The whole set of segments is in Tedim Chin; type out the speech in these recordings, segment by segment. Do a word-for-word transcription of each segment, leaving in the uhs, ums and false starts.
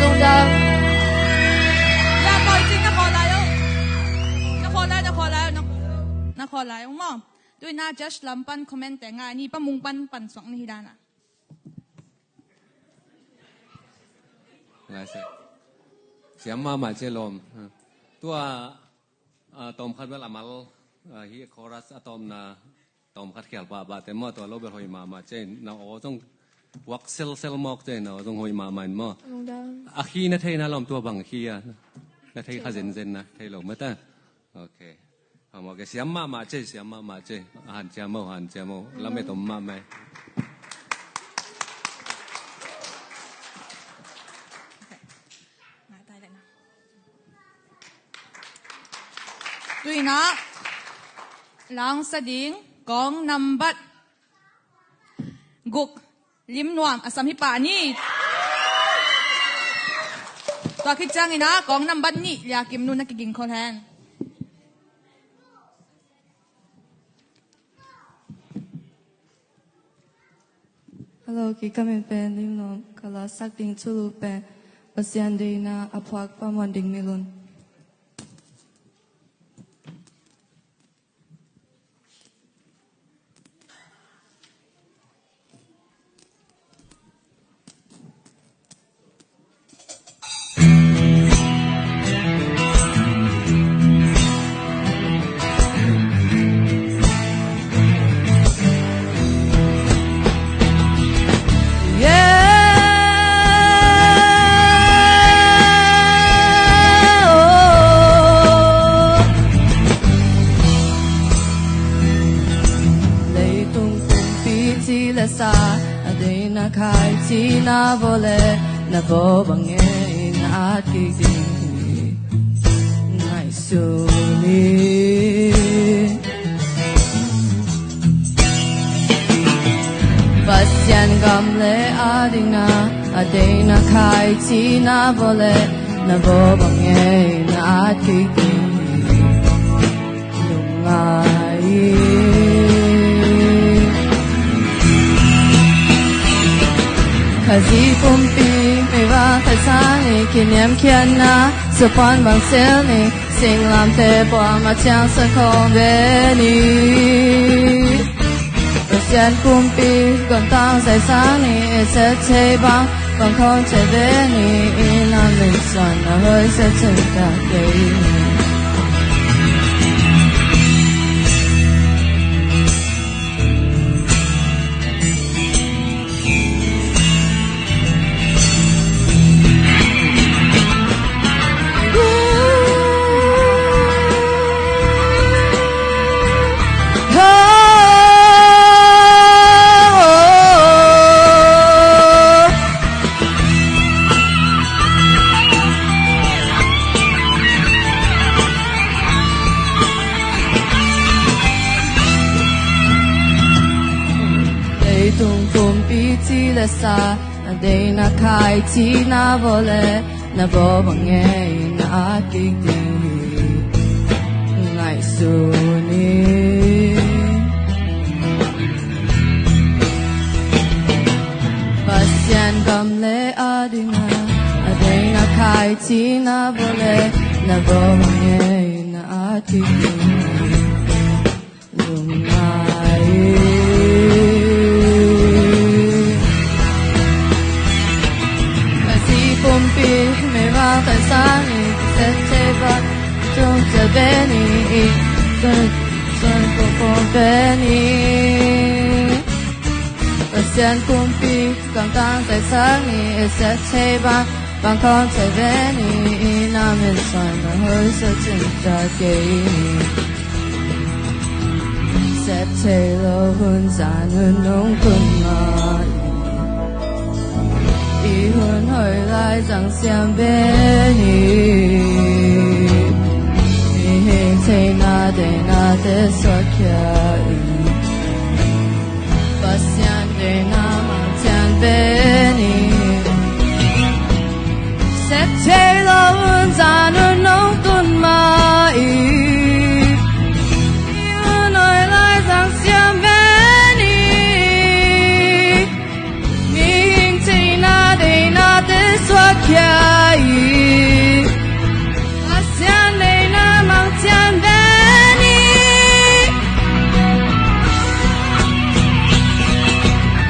Lungdam. Ya, Tawi Cing, na khawl lai o. Na khawl lai, na khawl lai, na, na khawl lai o maw. Tuina judge lam pan comment te nga ni pa mung pan pan suak ni hi dan a. Ngai se. Siam mahmah ci lawm. Tua, ah, tawmkhat bel a mal, ah, hi chorus a tawpna tawmkhat khial pahpah te maw, tua lo bel hoih mahmah ci, na aw zong wak selsel mawk ci, na aw zong hoih mahmah in maw. Lungdam. A khi na theihna lawm tua bang khi a. Na thei kha zenzen na, thei lo mah ta. Ok. Hong mawk e, siam mahmah cei, siam mahmah cei. A hanciam o, hanciam o. Lamet om mahmah e. Tui na langsa ding kong nambat guk, Lim Nuam a sam hi pah ni. Tua khit ciangin ah kong nambat nih, Lia Kim Nu, na kiging khol hen. Hello, kikam in pen Lim Nuam, ka la sak ding thulu pen Pasian deihna a phuak pamuan ding milun. Leitung pumpi ci le sa, a deihna khaici na vawh leh, na vawh bang ngei na at kik ding hi. Ngaihsun in. Pasian gam le a dingna, a deihna khaici na vawh leh, na vawh bang ngei na at kik ding hi. Lungngai in. Khazih pumpi meivak taisang ni kiniamkhiatna, suapan bang sil ni, singlamteh puam a ciangsan khawng ve ni. Pasian kumpi gamtang taisang ni, i sep thei bang bang khawng ciat ve ni. I na min suan na hoih sa cin ta kei ni. Leitung kumpi ci le sa, a deihna khaici na vawh leh, na vawh bang ngei na at kik ding hi. Ngaihsun in. Pasian gam le a dingna, a deihna khaici na vawh leh, na vawh bang ngei na at kik ding hi. Lungngai in. Khazih kumpi meivak taisang ni, sep thei bang tung ciat ve ni. Sun, sun kong kong ve ni. Pasian kumpi gamtang taisang ni, i sep thei bang bang khawng ciat ve ni. I na min suan na hoih sa cin ta kei ni. Sep thei lo hun zan hun nong tun mah in, i hun hoih lai zang siam ve ni. Mihing theihna deihnate suahkhia in, Pasian deihna mangcian ve ni. Sep thei lo hun zan hun nong tun mah in, i hun hoih lai zang siam ve ni. Mihing theihna deihnate suahkhia in, Pasian deihna mangcian ve ni.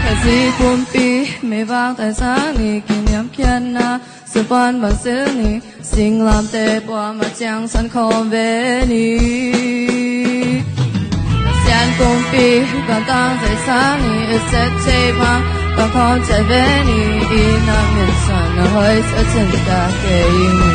Khazih kumpi meivak taisang ni kiniamkhiatna, suapan bang sil ni, singlamteh puam a ciangsan khawng ve ni. Pasian kumpi gamtang taisang ni, i sep thei bang bang khawng ciat ve ni. I na min suan na hoih sa cin ta kei ni.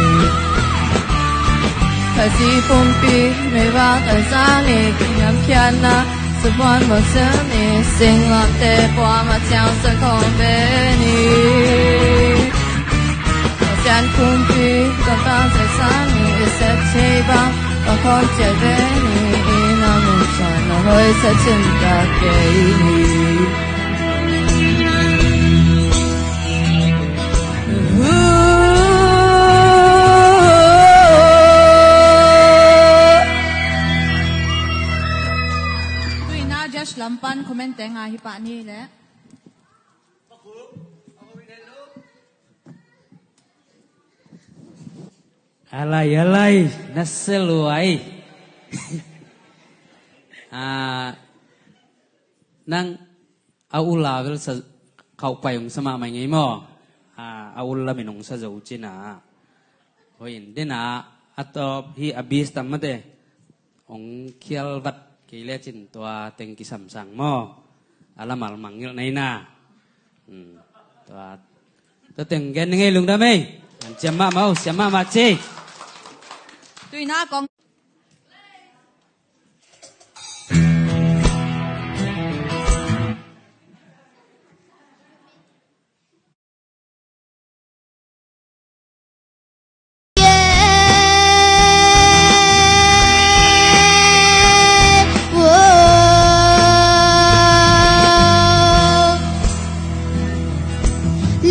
Khazih pumpi meivak taizah ni, kiniamkhiatna sabuan bangzil ni, singlamteh puam a ciangsan khawng ve ni. Pasian pumpi gamtang zaisang ni, i sep thei bang pangkhawm ciat ve ni, i na mun suan na hoi sa cin ta kei ni. Tuina judge lam pan comment teng a hi pah ni leh. Alai, alai, na seluai. Ah, nang a ul a vel sa khauh pai ung sa mahmah ngei maw? A, a ul lamin ung sa zo cina. Hoih in dena a tawp hi a bis tam mate. Ung khial vat kei lecin tua teng kisamsang maw? A lamal mangngilh na ina. Hmm. Tua, tua teng gen ngei lungdam ei. An ciam mahmah uh, siam mahmah ci. Tuina kong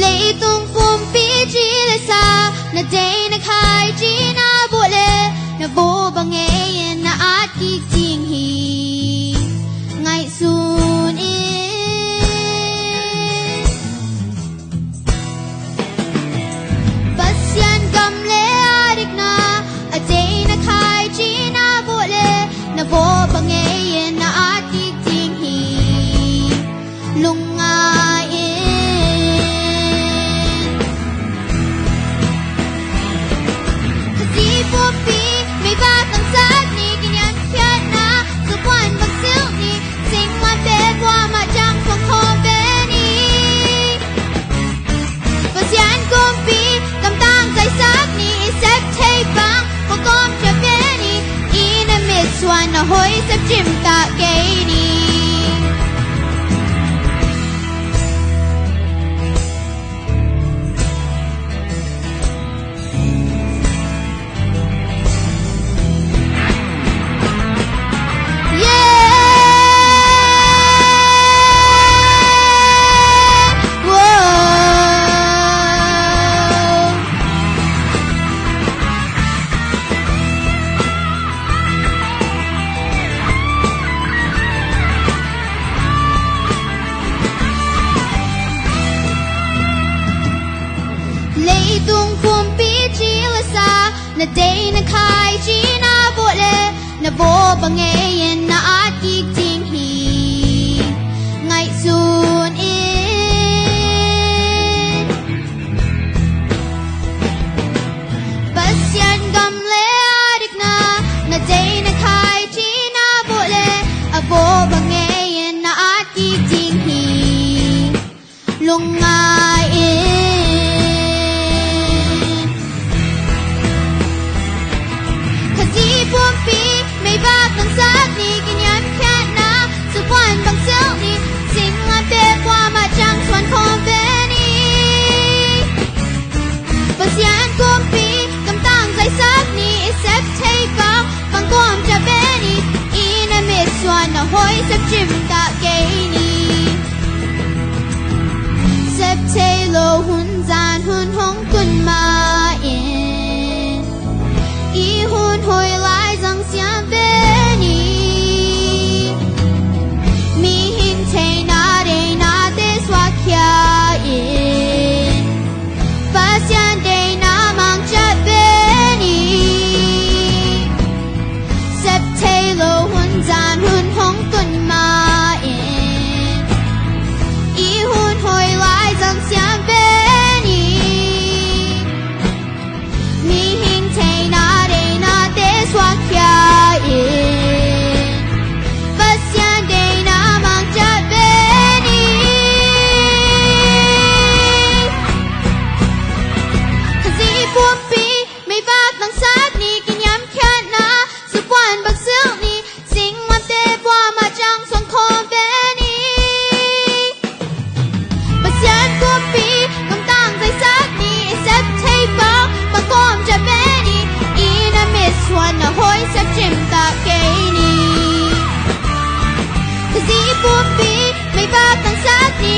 Leitung pumpi ci le sa, na dei na khai ci na vawh le, na vawh bang ngei in na at kik ding hi. Ngaihsun in. Pasian gam le a dikna, a dei na khai ci na vawh le, na vawh bang ngei in na at kik ding hi. Lungngai in. Khazih pumpi meivak tangsat ni, kiniamkhiatna sabuan bangzil ni, singlamteh puam a ciangsan khawng ve ni. Pasian pumpi gamtang zaisang ni, i sep thei bang pangkhawm ciat ve ni, i na mit suan na hoi sep cim ta kei ni. Leitung pumpi ci le sa, na dei na khai ci na vawh le, na vawh bang ngei in na at kik ding hi. Ngaihsun in. Pasian gam le a dikna, na dei na khai ci na vawh le, a vawh bang ngei in na at kik ding hi. Lungngai in. Khazih pumpi meivak tangsat ni, kiniamkhiatna sabuan bangzil ni, singlamteh puam a ciangsan khawng ve ni. Pasian pumpi gamtang zaisang ni, i sep thei bang pangkhawm ciat ve ni, i na mit suan na hoi sep cim ta kei ni. Sep thei lo hun zan hun hong tun ma in, i hun hoi lai zang siam ve ni. Mihing theihna deihnate suak khia in, Pasian deihna mang ciat ve ni. Sep thei lo hun zan hun hong tun ma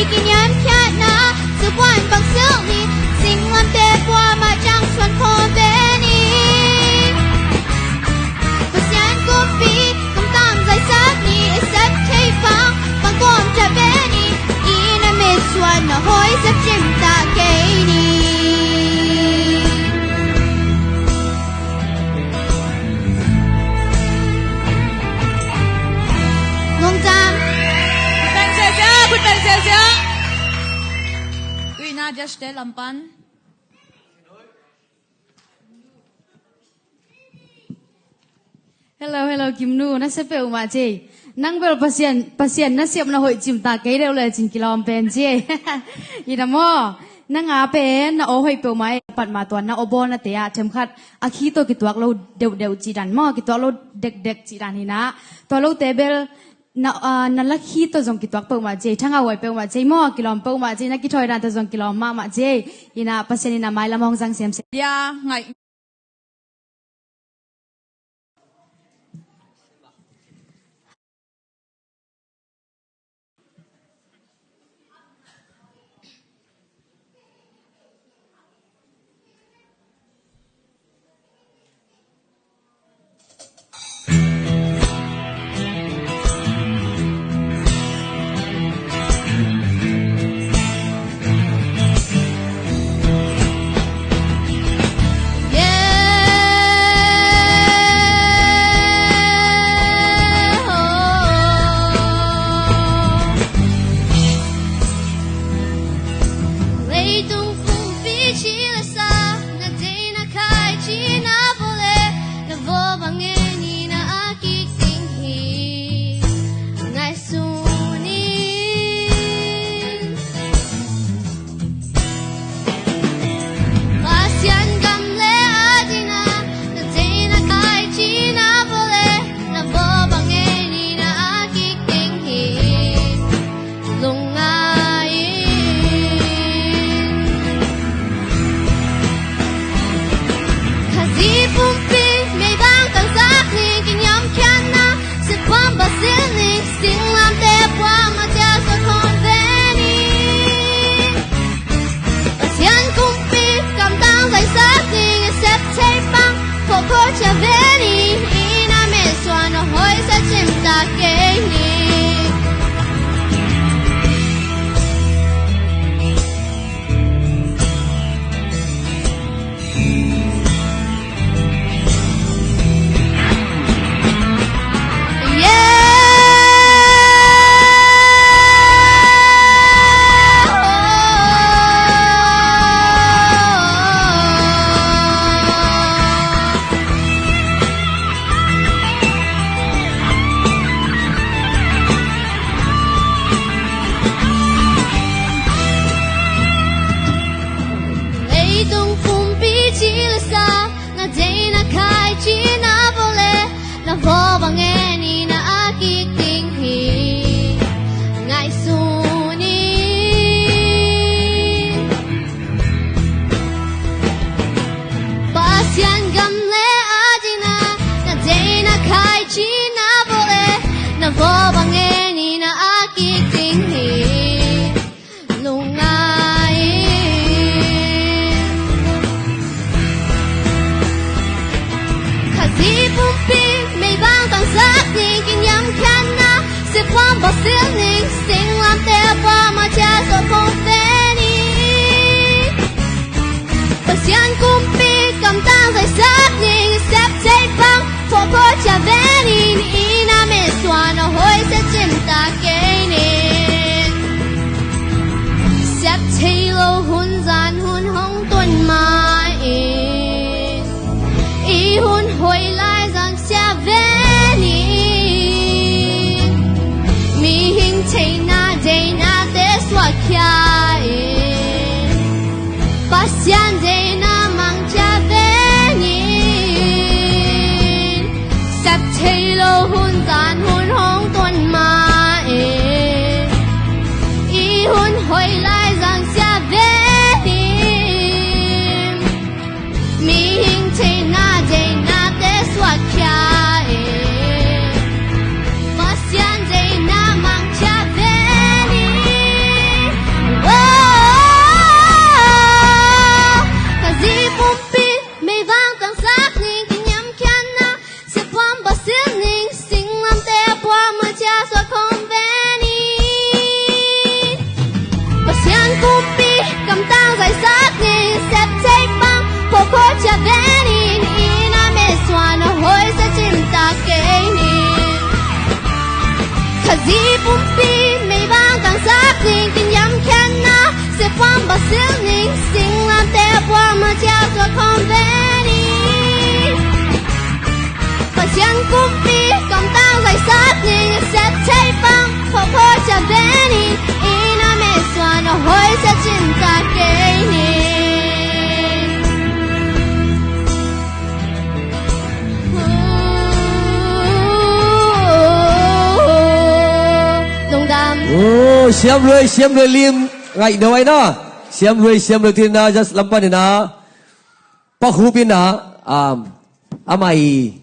Kiniamkhiatna sipuan bang silh ni, singlamteh kuamah ciang suan khawm ve ni. Pasian kumpi kamtang zaisak ni, i sep thei bang bang kawm ciah ve ni, i na mitsuan na hawi sep cimtak kei ni. Nungcang. Khut beng ziahziah, khut beng ziahziah. Tuina judge te lam pan. Hello, hello, Kimnu, na sia peuhmah ci. Nang bel Pasian, Pasian na siamna hoih cimtak kei deuh le cin kilawm pen ci. Ina maw, nang a pen na aw hoih peuhmah e, pat mah tua na aw bawlnate ah themkhat a khi tawh kituak lo deuhdeuh cih dan maw, kituak lo dekdek cih dan hi na. Tua lote bel na, ah, na la khi tawh zong kituak peuhmah ci, thangah huai peuhmah ci maw, kilawm peuhmah ci, na kithawi dan tawh zong kilawm mahmah ci. Ina Pasian ina mailam hong zang semsem. Dia ngai. Leitung pumpi ci le sa, na deihna khaici na vawlei, na vaw bang ngenin a kik ding hi. Ngaihsun in. Pasian gam le a dina, na deihna khaici na vawlei, na vaw bang ngenin a kik ding hi. Lungngai in. Khazih pumpi meibang tangsak ni, kiniamkhiatna sipuan bang silh ni, singlamteh kuamah ciang suan khawm ve ni. Pasian kumpi kamtang zaisak ni, i sep thei bang phawk khawm ciah ve ni, i na mitsuan a hawi sep cimtak kei ni. Leitung pumpi ci le sa, na deihna khaici na vawlei, na vaw bang ngenin a kik ding hi. Ngaihsun in. Pasian gam le a dina, na deihna khaici na vawlei, na vaw bang ngenin a kik ding hi. Lungngai in. Khazih pumpi meibang tangsak ni, kiniamkhiatna sipuan bang silh ni, singlamteh kuamah ciang suan khawm ve ni. Pasian kumpi kamtang zaisak ni, i sep thei bang phawk khawm ciah ve ni, i na mitsuan a hawi sep cimtak kei ni. Sep thei lo hun zan hun hong tun mah in, i hun hoih lai zang ciah ve ni. Mihing theihna deihnate suahkhia in, Pasian deihna mang ciah ve ni. Zi pumpi meibang tang sap ning, kin yam khiatna se puam bak sil ning, singlamteh puam a ciah zuak khawm ve ni. Pasian kumpi kamtang zai sap ning, a siat thei pang phawkphaw ciah ve ni. Inn a mesuan a hoih sa cin ta kei ni. Lungdam. Oh, Siam Lui, Siam Lui lim ngaih deuh ai na. Siam Lui, Siam Lui tin na, just lam pan in na. Pa Khup in na, um, amah i